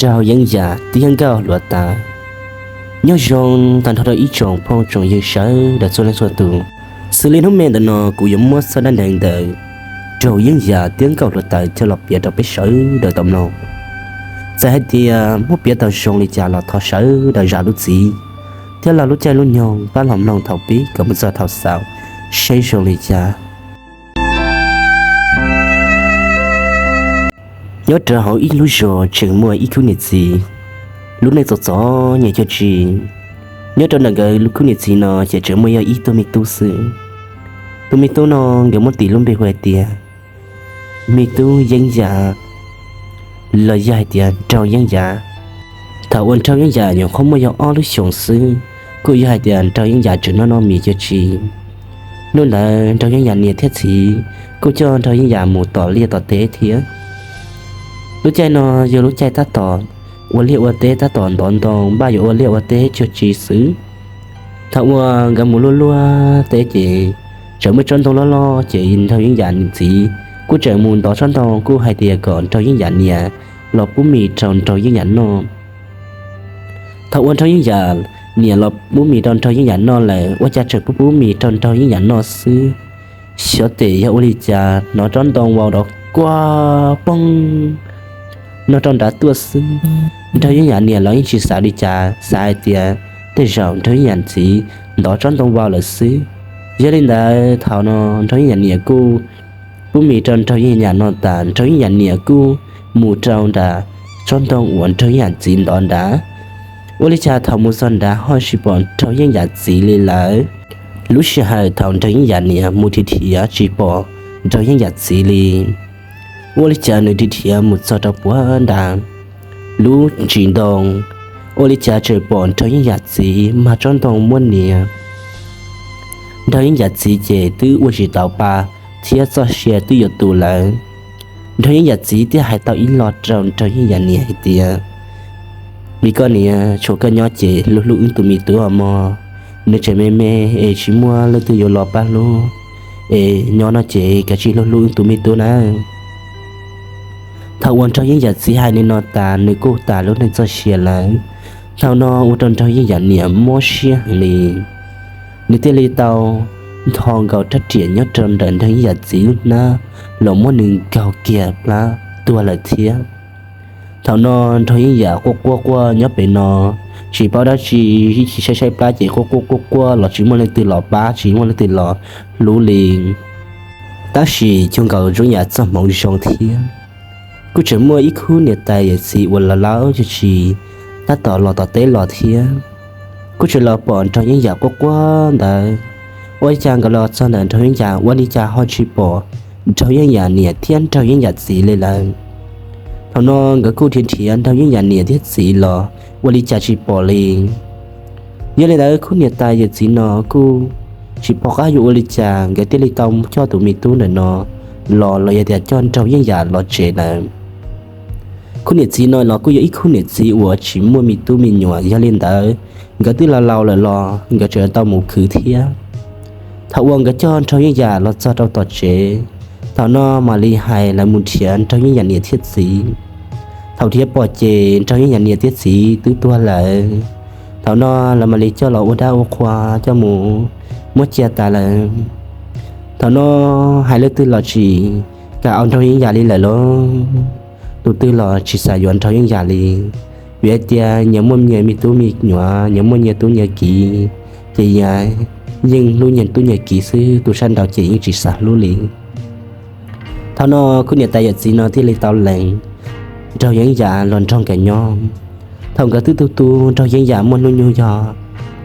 Nraug Yeeb Yam thiab Nkauj Hluav Taws. Nyob zoo tag nrho rau ib tsoom phooj tsoom ywg sawv daws txhua leej txhua tus. Xws li hnub me ntawm no kuv yuav muab txoj dab neeg ntawm Nraug Yeeb Yam thiab Nkauj Hluav Taws coj los piav rau peb sawv daws tau mloog. Txawm hais tias muab piav tau zoo li cas los thov sawv daws zam lub txim thiab los lub caij lub nyoog pab los mloog thaum pib kom mus txog thaum xaus saib zoo li cas. Nyob rau hauv ib lub zos tseem muaj ib khub niam txiv, lub neej txom txom nyem cuag tsi. Nyob rau ntawm nkawd lub khub niam txiv no ces tseem muaj yog ib tug me tub xwb. Tus me tub no nkawd muab tis lub npe hu hais tias me tub Yeeb Yam, los yog hais tias Nraug Yeeb Yam. Thaum uas Nraug Yeeb Yam nyuam qhuav muaj yog ob lub xyoos xwb, kuj yog hais tias Nraug Yeeb Yam tseem noj noj mis cuag tsi. Hnub ntawd Nraug Yeeb Yam niam thiab txiv kuj coj Nraug Yeeb Yam mus tom liaj tom teb thiab. Lub caij no yog lub caij tab tom ua liaj ua teb, tab tom ntov ntoo npaj yuav ua liaj ua teb cuag tsi xwb. Thaum uas nkawd mus luaj luaj teb ces tseem muaj tsob ntoo loj loj ces Nraug Yeeb Yam niam txiv kuj tseem mus ntov tsob ntoo, kuj hais tias kom Nraug Yeeb Yam niam los pub mis rau Nraug Yeeb Yam noj. Thaum uas Nraug Yeeb Yam niam los pub mis rau Nraug Yeeb Yam noj lawm, ua cas tseem pub pub mis rau Nraug Yeeb Yam noj xwb. Xyov tes yog ua li cas hnov tsob ntoo vau rov quaj poob nrov rau nrad tuaj xwb. Nraug Yeeb Yam niam los yeej tsis xav li cas, xav hais tias tej zaum Nraug Yeeb Yam txiv ntov tsob ntoo vau lawm xwb. Yog li ntawd thaum no Nraug Yeeb Yam niam kuj pub mis rau Nraug Yeeb Yam noj tas, Nraug Yeeb Yam niam kuj mus rau nram tsob ntoo uas Nraug Yeeb Yam txiv ntov nrad. Ua li cas thaum mus txog nrad ho tsis pom Nraug Yeeb Yam txiv li lawm. Lub sij hawm thaum Nraug Yeeb Yam niam mus dhia dhia tsis pom Nraug Yeeb Yam txiv li. Ua li cas nws dhia dhia mus txog rau puag nram lub ntsis ntoo, ua li cas tseem pom Nraug Yeeb Yam txiv mag tsob ntoo muab nias. Nraug Yeeb Yam txiv ces twb ua tsis tau pa thiab txoj sia twb yuav tu lawm. Nraug Yeeb Yam txiv thiaj hais tau ib lo rau Nraug Yeeb Yam niam hais tias, me koj niam, tshuav koj nyob ces hlub hlub wb tus me tub os mog. Nws tseem me me es tsis muaj leej twg yuav los pab hlub, es nyob no ces kav tsij hlub hlub wb tus me tub nawb. Thaum uas Nraug Yeeb Yam txiv hais li no tas, nws kuj tas lub neej txoj sia lawm. Thaum no ua rau Nraug Yeeb Yam niam mob siab heev li. Nws thiaj li tau ntho nkaus rab riam nyob rau ntawm Nraug Yeeb Yam txiv lub hnab los muab nws nkaug kiag plab tuag lawm thiab. Thaum no Nraug Yeeb Yam quaj quaj quaj nyob pem no, tsis paub dab tsi, ib chim saib saib plab ces quaj quaj quaj quaj los tsis muaj leej twg los pab, tsis muaj leej twg los hlub li. Tab sis cuag nkaus zoo yam txoj hmoov zoo thiab, kuj tseem muaj ib khub niam tais yawm txiv uas laus laus cuag tsi tab tom los tom teb los thiab, kuj tseem los pom Nraug Yeeb Yam quaj quaj ntawd. Ua li cas nkawd los txog ntawm Nraug Yeeb Yam ua li cas ho tsis pom Nraug Yeeb Yam niam thiab Nraug Yeeb Yam txiv li lawm. Thaum no nkawd kuj nrhiav nrhiav Nraug Yeeb Yam niam thiab txiv los ua li cas tsis pom li. Yog li ntawd khub niam tais yawm txiv no kuj tsis pom qab yuav ua li cas, nkawd thiaj li tau coj tus me tub ntawm no los, los yog tias coj Nraug Yeeb Yam los tsev lawm. Khub niam txiv no los kuj yog ib khub niam txiv uas tsis muaj me tub me nyuam, yog li ntawd nkawd twb laus laus lawm los nkawd tseem tau mus khwv thiab. Thaum uas nkawd coj Nraug Yeeb Yam los txog rau tom tsev, thaum no mam li hais lawv mus nrhiav Nraug Yeeb Yam niam thiab txiv. Thaum nrhiav pom ces Nraug Yeeb Yam niam thiab txiv twb tuag lawm. Thaum no lawv mam li coj los ua dab ua qhua coj mus muab cia tas lawm. Thaum no hais leej twg los tsis kam ua Nraug Yeeb Yam li lawm lauj. Tus twg los tsis xav yuav Nraug Yeeb Yam li, vim hais tias nyias muaj nyias me tub me nyuam, nyias muaj nyias tub nyias kiv, ces yeej hlub nyias tub nyias kiv xwb, tus sab nraud ces yeej tsis xav hlub li. Thaum no khub niam tais yawm txiv no thiaj li tau lees Nraug Yeeb Yam los nrog nkawd nyob. Thaum nkawd twb tu tu Nraug Yeeb Yam muaj hnub nyoog yog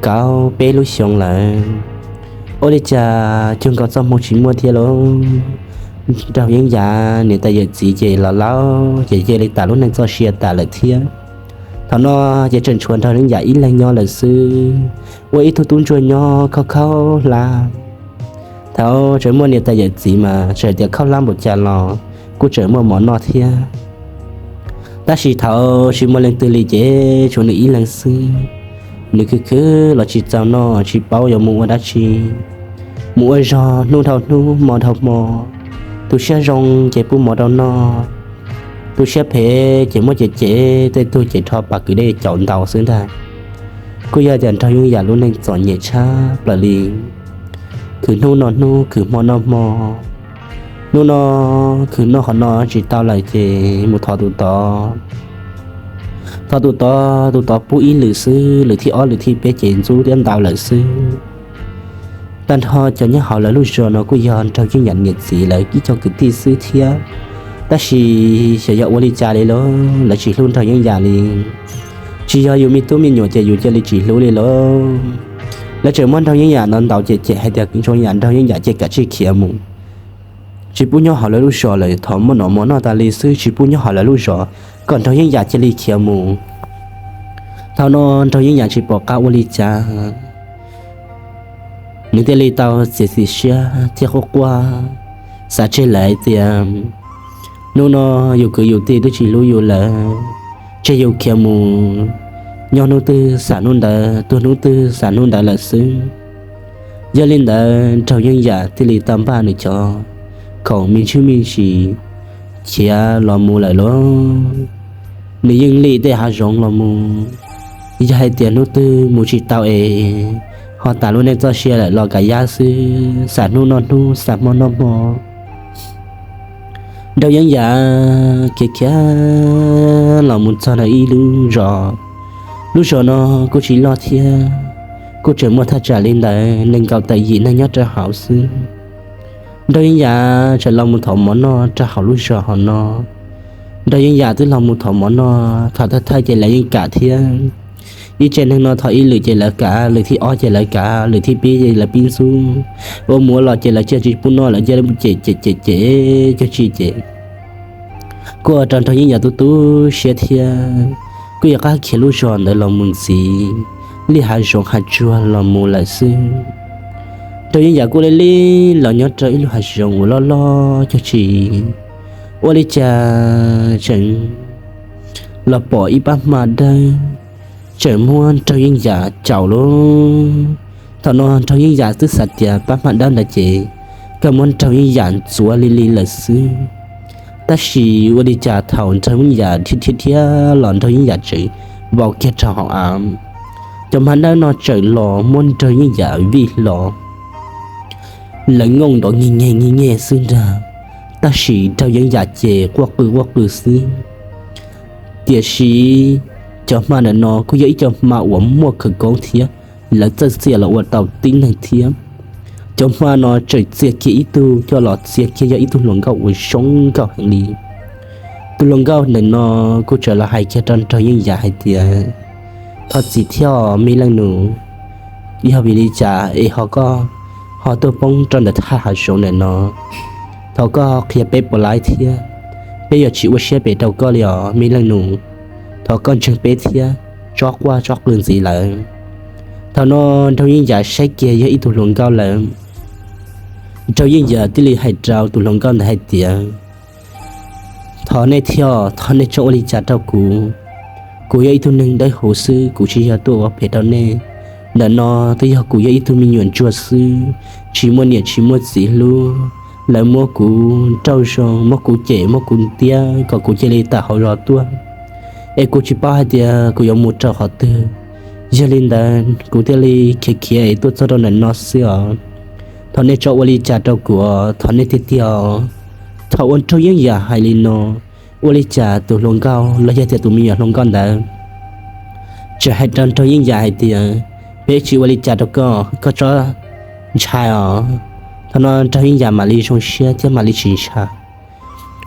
kaum peb lub xyoo lawm. Ua li cas cuag nkaus txoj hmoo tsis muaj thiab lauj. Nraug Yeeb Yam niam tais yawm txiv ces los laus ces cia li tas lub neej txoj sia tas lawm thiab. Thaum no ces tseem tshuav Nraug Yeeb Yam ib leeg nyob lawm xwb, ua ib tug tub ntsuag nyob khaub khaub hlab. Thaum tseem muaj niam tais yawm txiv mas txawm tias khaub hlab npaum cas los kuj tseem muaj mov noj thiab. Tab sis thaum tsis muaj leej twg li ces tshuav nws ib leeg xwb. Nws khwv khwv los tsis txaus noj, tsis paub yuav mus ua dab tsi. Mus ua zog hnub dhau hnub hmo dhau hmo, tus siab zoo ces pub mov rau noj, tu siab phem ces muab cem cem tej tug ces rho pas kwv dej caum ntaus xwb ntag. Kuj yog tias Nraug Yeeb Yam lub neej txom nyem tshaj plaws li, khwv hnub noj hnub, khwv hmo noj hmo. Hnub no khwv noj qhov no tsis tau lawm ces mus thov tus tod. Thov tus tod, tus tod pub ib lwm xwb, lwm thib ob lwm thib peb ces ntxub thiab ntau lawm xwb. Tag nrho cov nyob hauv lawv lub zos no kuj yog Nraug Yeeb Yam niam txiv lawv ib co kwv tij xwb thiab, tab sis xyov yog ua li cas li lauj, lawv tsis hlub Nraug Yeeb Yam li. Tsis yog yus me tub me nyuam ces yus cia li tsis hlub li lauj. Lawv tseem muab Nraug Yeeb Yam no ntaus cem cem hais tias Nraug Yeeb Yam, Nraug Yeeb Yam cia li khiav mus, tsis pub nyob hauv lawv lub zos lawm, thov mov noj mov noj tas li xwb tsis pub nyob hauv lawv lub zos, kom Nraug Yeeb Yam cia li khiav mus. Thaum no Nraug Yeeb Yam tsis pom qab ua li cas, nws thiaj li tau txiav txim siab thiab quaj quaj, xav tseg lawm hais tias, hnub no yus kwv yus tij twb tsis hlub yus lawm, tseg yus khiav mus, nyob hnub twg xam hnub ntawd, tuag hnub twg xam hnub ntawd lawm xwb. Yog li ntawd Nraug Yeeb Yam thiaj li tau npaj nws cov khoom me ntsis me ntsis khiav los mus lawm lauj. Nws yeej li tej hav zoov los mus, yog hais tias hnub twg mus tsis tau es ho tas lub neej txoj sia lawm los kav yab xwb, xam hnub noj hnub, xam hmo noj hmo. Nraug Yeeb Yam khiav khiav los mus txog ntawm ib lub zos. Lub zos no kuj tsis loj thiab, kuj tseem muaj thaj tsam li ntawd nees nkaum tawm yim neeg nyob rau hauv xwb. Nraug Yeeb Yam tseem los mus thov mov noj rau hauv lub zos hauv no. Nraug Yeeb Yam twb los mus thov mov noj, thov thawj thawj ces lawv yeej kam thiab. Ib tsev neeg no thov ib lwm ces lawv kam, lwm thib ob ces lawv kam, lwm thib peb ces lawv pib ntxub, ua mus ua los ces lawv cia tsis pub noj, lawv cia li cem cem cem cem cag tsi ces kuj ua rau Nraug Yeeb Yam tu tu siab thiab, kuj yuav qab khiav lub zos ntawd los mus ntxiv, li hav zoov hav tsuag los mus lawm xwb. Nraug Yeeb Yam kuj li li los nyob rau ib lub hav zoov uas loj loj cag tsi, ua li cas tseem los pom ib pab hma dawb tseem muab Nraug Yeeb Yam caum lauj. Thaum no Nraug Yeeb Yam twb xav tias pab hma dawb ntawd ces kawg muab Nraug Yeeb Yam ntxuav li li lawm xwb. Tab sis ua li cas thaum Nraug Yeeb Yam dhia dhia dhia los Nraug Yeeb Yam tseem vau kiag rau hauv av, cov hma dawb no tseem los muab Nraug Yeeb Yam vij hlo. Lawv nyooj nrov nyeg nyeg nyeg nyeg xwb ntag, tab sis Nraug Yeeb Yam ces quaj qw quaj qw xwb. Tiam sis cov hma ntawm no kuj yog ib co hma uas muaj khawv koob thiab, lawv txawj txia los ua tau tib neeg thiab. Cov hma no tseem txia kiag ib tug coj los txia kiag yog ib tug hluas nkauj uas zoo nkauj heev li. Tus hluas nkauj ntawm no kuj txawm los hais kiag rau Nraug Yeeb Yam hais tias, thov txim thiab os me leej nus, yog vim li cas es ho koj ho tuaj poob rau ntawm thaj hav zoov ntawm no? Thov koj qhia peb puas laib thiab, peb yuav tsis ua siab phem rau koj li os me leej nus. Thov koj ntseeg peb thiab, txhob quaj txhob qw ntxiv lawm. Thaum no Nraug Yeeb Yam saib kiag yog ib tug hluas nkauj lawm, Nraug Yeeb Yam thiaj li hais rau tus hluas nkauj ntawd hais tias, thov nej thiab, thov nej txhob ua li cas rau kuv. Kuv yog ib tug neeg dawb huv xwb, kuv tsis yog tuaj ua phem rau nej. Ntawm no twb yog kuv yog ib tug me nyuam ntsuag xwb, tsis muaj niam tsis muaj txiv hlub. Lawv muab kuv nrauj zoo, muab kuv cem, muab kuv ntiab kom kuv cia li tawm hauv zos tuaj, es kuv tsis paub hais tias kuv yuav mus rau qhov twg. Yog li ntawd kuv thiaj li khiav khiav es tuaj txog rau ntawm no xwb os. Thov nej txhob ua li cas rau kuv os, thov nej tiag tiag os. Thaum uas Nraug Yeeb Yam hais li no, ua li cas tus hluas nkauj los yog tias tus me nyuam hluas nkauj ntawd txawm hais rau Nraug Yeeb Yam hais tias, peb tsis ua li cas rau koj, koj txhob ntshai os. Thaum no Nraug Yeeb Yam mam li zoo siab thiab mam li tsis ntshai.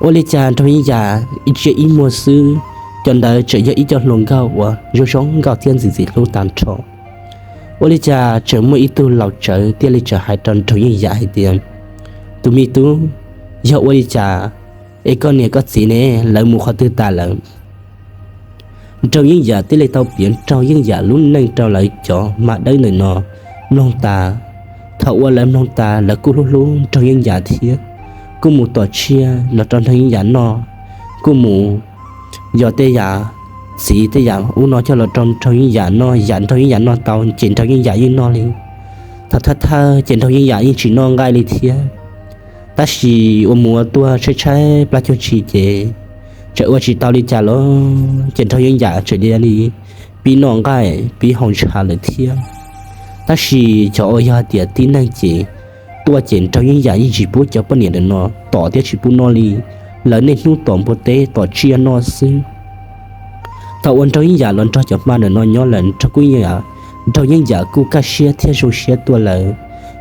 Ua li cas Nraug Yeeb Yam ib tsia ib muag xwb, cov ntawd tseem yog ib co hluas nkauj uas zoo zoo nkauj thiab ntxim ntxim hlub tag nrho. Ua li cas tseem muaj ib tug laus tsawv thiaj li txawm hais rau Nraug Yeeb Yam hais tias, tus me tub, yog ua li cas es koj niam koj txiv ne, lawv mus qhov twg tas lawm? Nraug Yeeb Yam thiaj li tau piav Nraug Yeeb Yam lub neej rau lawv cov hma dawb ntawm no mloog tas. Thaum uas lawv mloog tas lawv kuj hlub hlub Nraug Yeeb Yam thiab, kuj mus tom tsiaj los rau Nraug Yeeb Yam noj, kuj mus yos tej yam txiv tej yam ub no coj los rau Nraug Yeeb Yam noj, yam Nraug Yeeb Yam noj tau ces Nraug Yeeb Yam yeej noj li. Thaum thawj thawj ces Nraug Yeeb Yam yeej tsis noj nqaij li thiab. Tab sis ua mus ua tuaj tshaib tshaib plab cuag tsi ces tseem ua tsis tau li cas los ces Nraug Yeeb Yam tseem li pib noj nqaij pib haus ntshav lawm thiab. Tab sis cov uas yog tias tib neeg ces tuaj ces Nraug Yeeb Yam yeej tsis pub cov poj niam ntawm no tom thiab tsis pub noj li. Lawv niaj hnub tom npua teb tom tsiaj noj xwb. Thaum uas Nraug Yeeb Yam los nrog cov hma ntawm no nyob lawm Nraug kuj yeej, Nraug Yeeb Yam kuj kaj siab thiab zoo siab tuaj lawm.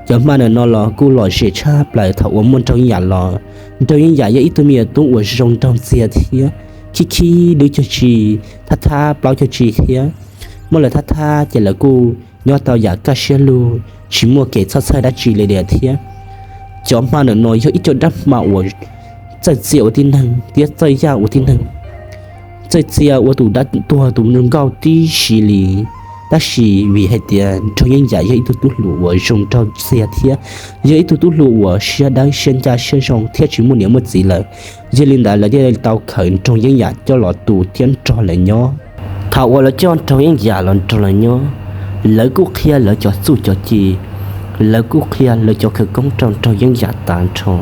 Cov hma ntawm no los kuj lom zem tshaj plaws thaum uas muaj Nraug Yeeb Yam los. Nraug Yeeb Yam yog ib tug me nyuam tub uas zoo nraug ntxiag thiab khib khib dub cuag tsi, thab thab plaub cuag tsi thiab. Muab lawv thab thab ces lawv kuj nyob tau yam kaj siab lug tsis muaj kev txhawj txhawj dab tsi li lawm thiab. Cov hma ntawm no yog ib co dab hma uas txawj txia ua tib neeg thiab txawj yaj ua tib neeg, txawj txia ua tus dab tuag tus nkauj tib si li. Tab sis vim hais tias Nraug Yeeb Yam yog ib tug tub hluas uas zoo nraug ntxiag thiab yog ib tug tub hluas uas siab dawb siab ncaj siab zoo thiab tsis muaj niam muaj txiv lawm, yog li ntawd lawv thiaj li tau khaws Nraug Yeeb Yam coj los tu thiab nrog lawv nyob. Thaum uas lawv coj Nraug Yeeb Yam los nrog lawv nyob, lawv kuj qhia lawv cov txuj cov ci, lawv kuj qhia lawv cov khawv koob rau Nraug Yeeb Yam tag nrho.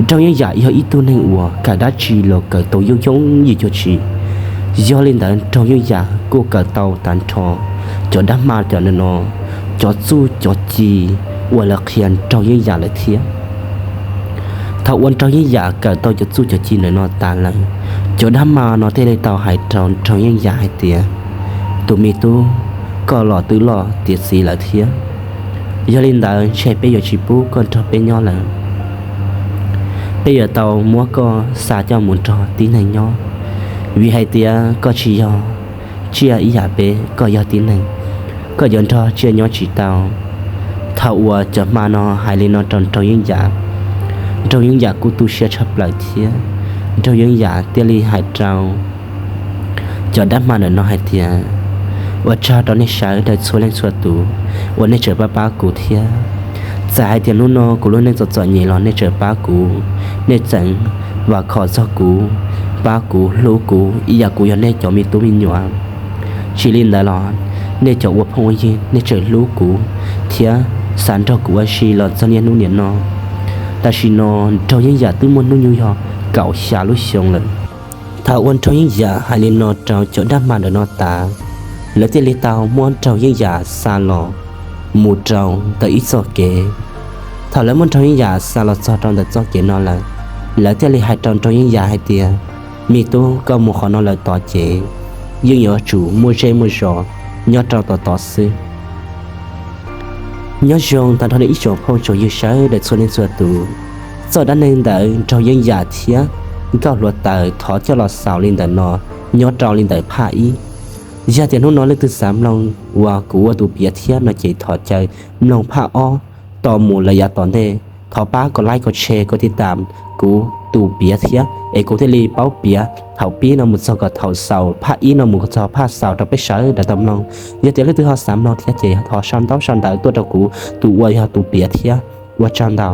Nraug Yeeb Yam yog ib tug neeg uas kawm dab tsi los kawm tau yooj yooj yim cuag tsi. Yog li ntawd Nraug Yeeb Yam kuj kawm tau tag nrho cov dab hma cov ntawm no, cov txuj cov ci uas lawv qhia Nraug Yeeb Yam lawm thiab. Thaum uas Nraug Yeeb Yam kawm tau cov txuj cov ci ntawm no tas lawm, cov dab hma no thiaj li tau hais rau Nraug Yeeb Yam hais tias, tus me tub, koj los twb loj tiav txiv lawm thiab, yog li ntawd ntshe peb yuav tsis pub koj nrog peb nyob lawm. Peb yuav tau muab koj xa coj mus nrog tib neeg nyob, vim hais tias koj tsis yog tsiaj ib yam peb, koj yog tib neeg, koj yuav nrog tsiaj nyob tsis tau. Thaum uas cov hma no hais li no rau Nraug Yeeb Yam, Nraug Yeeb Yam kuj tu siab tshaj plaws thiab. Nraug Yeeb Yam thiaj li hais rau cov dab hma ntawm no hais tias, ua tsaug rau nej sawv daws txhua leej txhua tus uas nej tseem pab pab kuv thiab. Txawm hais tias hnub no kuv lub neej txom txom nyem los nej tseem pab kuv, nej tseem vam khom txog kuv, pab kuv hlub kuv ib yam kuv yog nej cov me tub me nyuam. Tsis li ntawd los nej cov ua phooj ua ywg nej tseem hlub kuv thiab xav nrog kuv ua si los txog niaj hnub niam no. Tam sim no Nraug Yeeb Yam twb muaj hnub nyoog yog kaum xya lub xyoo lawm. Thaum uas Nraug Yeeb Yam hais li no rau cov dab hma ntawm no tas, lawv thiaj li tau muab Nraug Yeeb Yam xa los mus rau ntawm ib txoj kev. Thaum lawv muab Nraug Yeeb Yam xa los txog rau ntawm txoj kev no lawm, lawv thiaj li hais rau Nraug Yeeb Yam hais tias, me tub, koj mus qhov no lawm tod ces yeej yuav tsum muaj zej muaj zos nyob rau tod tod xwb. Nyob zoo tag nrho nej ib tsoom phooj tsoom ywg sawv daws txhua leej txhua tus. Txoj dab neeg ntawd Nraug Yeeb Yam thiab Nkauj Hluav Taws thov coj los xaus li ntawm no, nyob rau li ntawm phaj ib. Yog tias hnub no leej twg xav mloog uas kuv ua tus piav thiab no ces thov caw mloog phaj ob tau mus lawm yav tom ntej. Thov pab kom like, kom share, kom tib tam kuv tus piav thiab es kuv thiaj li paub piav thaum pib no mus txog kom thaum xaus, phaj ib no mus txog phaj xaus rau peb sawv daws tau mloog. Yog tias leej twg ho xav mloog thiab ces thov sau ntaub sau ntawv tuaj rau kuv tus uas yog tus piav thiab. Ua tsaug ntau.